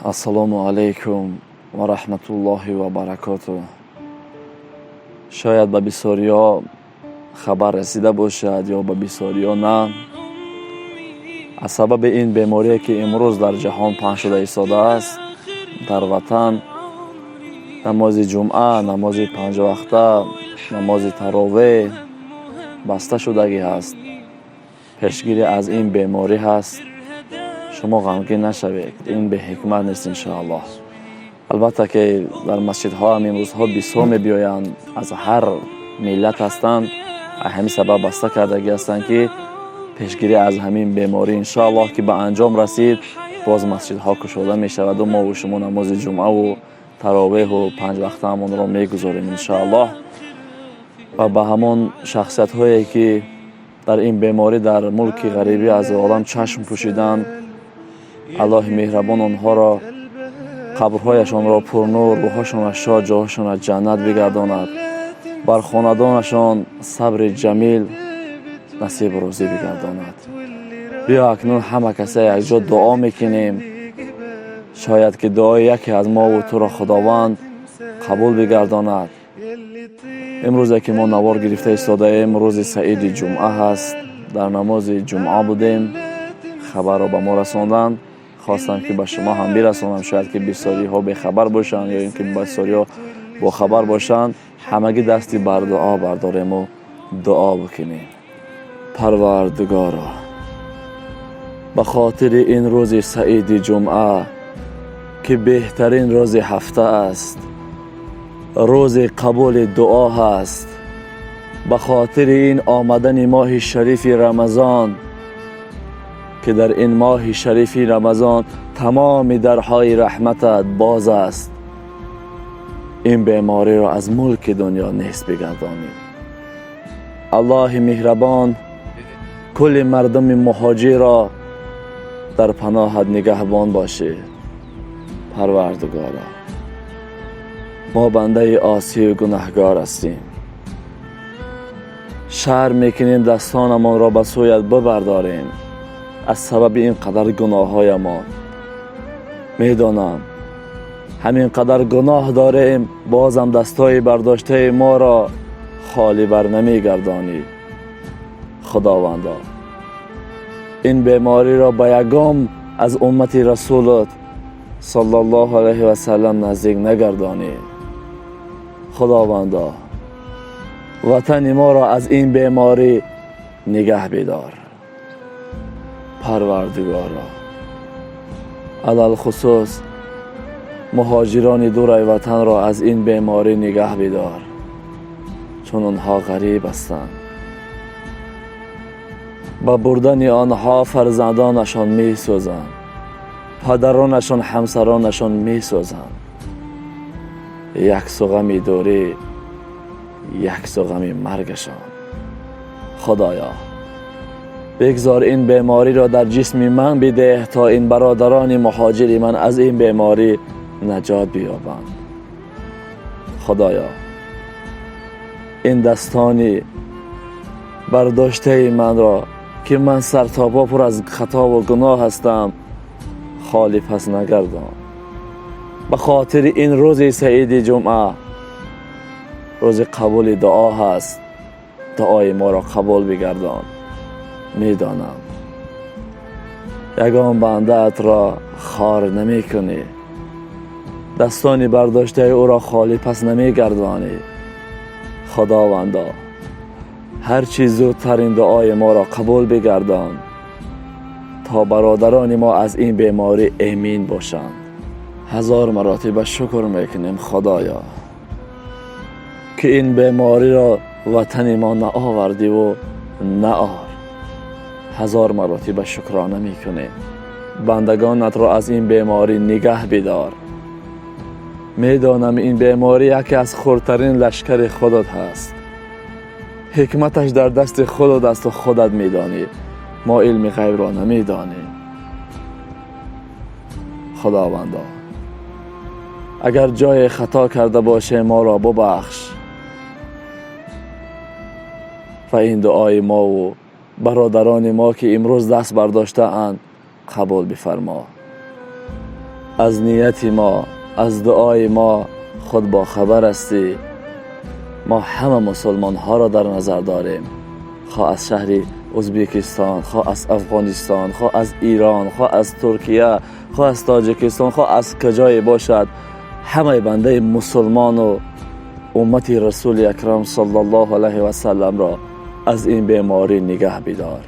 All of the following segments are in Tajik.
Ассалому алайкум ва раҳматуллоҳи ва баракоту. Шояд ба бисёриҳо хабар расида бошад ё ба бисёриҳо на. Аз сабаби ин беморие, ки имрӯз дар ҷаҳон паҳн шуда истодааст, дар ватан намози ҷумъа, намози панҷвақта, намози таровеҳ баста шудагӣ ҳаст. Пешгирӣ аз ин беморӣ ҳаст. Шумо ғамгин нашавед, ин беҳикмат нест, иншоаллоҳ. Албатта, ки дар масҷидҳо ҳам имрӯзҳо бисёр мебиёянд, аз ҳар миллат ҳастанд. Ҳамин сабаб баста кардагӣ ҳастанд, ки пешгирӣ аз ҳамин беморӣ. Иншоаллоҳ, ки ба анҷом расид, боз масҷидҳо кушода мешаваду мову шумо намози ҷумъаву таровеҳу панҷвақтаамонро мегузорем, иншоаллоҳ. Ва ба ҳамон шахсиятҳое, ки дар ин беморӣ дар мулки ғарибӣ аз олам чашм пӯшиданд, Аллоҳи меҳрабон онҳоро, қабрҳояшонро пурнур, рӯҳҳошонро шод, ҷоҳошонро ҷаннат бигардонад, бар хонадонашон сабри ҷамил насибу рӯзӣ бигардонад. Биё, акнун ҳама каса якҷо дуо мекунем. Шояд, ки дуои яке аз мову туро Худованд қабул бигардонад. Имрӯзе, ки мо навор гирифта истодаем, рӯзи саиди ҷумъа ҳаст. Дар намози ҷумъа будем, хабарро ба мо расонданд. Хостам, ки ба шумо ҳам бирасонам. Шояд, ки бисёриҳо бехабар бошанд ё ин ки бисёриҳо бохабар бошанд. Ҳамагӣ дасти бар дуо бардорему дуо бикунем. Парвардигоро, ба хотири ин рӯзи саиди ҷумъа, ки беҳтарин рӯзи ҳафта аст, рӯзи қабули дуо ҳаст, ба хотири ин омадани моҳи шарифи Рамазон, ки дар ин моҳи шарифи Рамазон тамоми дарҳои раҳматат боз аст, ин бемориро аз мулки дунё нест бигардонӣ. Аллоҳи меҳрабон, кулли мардуми муҳоҷирро дар паноҳат нигаҳбон бошӣ. Парвардигоро, мо бандаи осию гунаҳгор ҳастем. Шарм мекунем дастонамонро ба сӯят бибардорем аз сабаби ин қадар гуноҳҳоямон. Медонам, ҳамин қадар гуноҳ дорем, бозам дастои бардоштаи моро холӣ бар намегардонӣ. Худовандо, ин бемориро ба ягон аз уммати Расулат саллаллоҳу алайҳи васаллам наздик нагардонӣ. Худовандо, ватани моро аз ин беморӣ нигаҳ бидор. Парвардигоро, алалхусус муҳоҷирони дураи ватанро аз ин беморӣ нигаҳ бидор, чун онҳо ғариб ҳастанд. Ба бурдани онҳо фарзандонашон месӯзанд, падаронашон, ҳамсаронашон месӯзанд. Як су ғами дурӣ, як су ғами маргашон. Худоё, бигзор ин бемориро дар ҷисми ман бидеҳ, то ин бародарони муҳоҷири ман аз ин беморӣ наҷот биёбанд. Худоё, ин дастони бардоштаи манро, ки ман сартопо пур аз хатову гуноҳ ҳастам, холӣ пас нагардон. Ба хотири ин рӯзи саиди ҷумъа, рӯзи қабули дуо ҳаст, дуои моро қабул бигардон. Медонам, ягон бандаатро хор намекунӣ, дастони бардоштаи ӯро холӣ пас намегардонӣ. Худовандо, ҳар чӣ зудтар ин дуои моро қабул бигардон, то бародарони мо аз ин беморӣ эмин бошанд. Ҳазор маротиба шукр мекунем, Худоё, ки ин бемориро ватани мо наовардиву наор. Ҳазор маротиба шукрона мекунем. Бандагонатро аз ин беморӣ нигаҳ бидор. Медонам, ин беморӣ яке аз хурдтарин лашкари худат ҳаст. Ҳикматаш дар дасти худат асту худат медонӣ. Мо илми ғайбро намедонем. Худовандо, агар ҷое хато карда бошем, моро бубахш ва ин дуои мову бародарони мо, ки имрӯз даст бардоштаанд, қабул бифармо. Аз нияти мо, аз дуои мо худ бохабар ҳастӣ. Мо ҳама мусулмонҳоро дар назар дорем, хоҳ аз шаҳри Ӯзбекистон, хоҳ аз Афғонистон, хоҳ аз Эрон, хоҳ аз Туркия, хоҳ аз Тоҷикистон, хоҳ аз куҷое бошад, ҳама банда мусулмон ва уммати Расули Акрам саллаллоҳу алайҳи васаллам ро аз ин беморӣ нигаҳ бидор.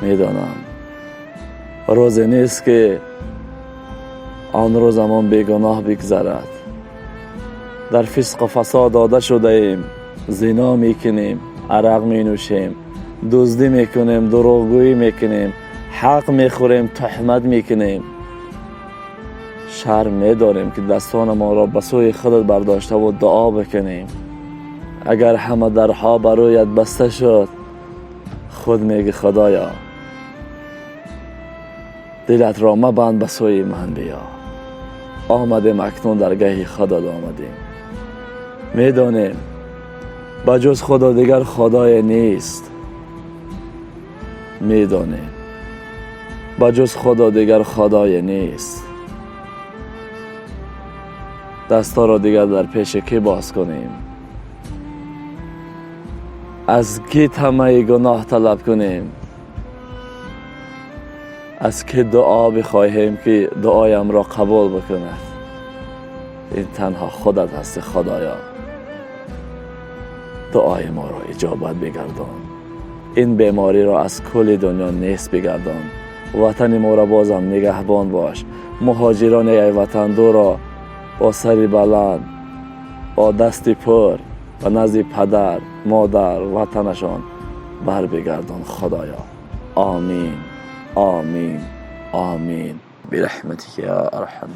Медонам, рӯзе нест, ки он рӯзамон бегуноҳ бигзарад. Дар фисқу фасод дода шудаем, зино мекунем, арақ менӯшем, дуздӣ мекунем, дурӯғгӯӣ мекунем, ҳақ мехӯрем, туҳмат мекунем. Шарм медорем, ки дастонамонро ба сӯи худат бардоштаву дуо бикунем. Агар ҳама дарҳо бар рӯят баста шуд, худ мегӣ: «Худоё, дилатро мабанд, ба сӯи ман биё». Омадем, акнун даргаҳи худат омадем. Медонем, ба ҷуз Худо дигар худое нест. Медонем, ба ҷуз Худо дигар худое нест. Дастҳоро дигар дар пеши кӣ боз кунем? Аз кӣ тамаъи гуноҳ талаб кунем? Аз кӣ дуо бихоҳем, ки дуоямро қабул бикунад? Ин танҳо худат ҳастӣ, Худоё. Дуои моро иҷобат бигардон, ин бемориро аз кулли дунё нест бигардон, ватани моро бозам нигаҳбон бош, муҳоҷирони ай ватандурро бо сари баланд, бо дасти пур ба назди падар, модар, ватанашон барбигардон, Худоё. Омин, омин, омин, бирахматика я арҳам.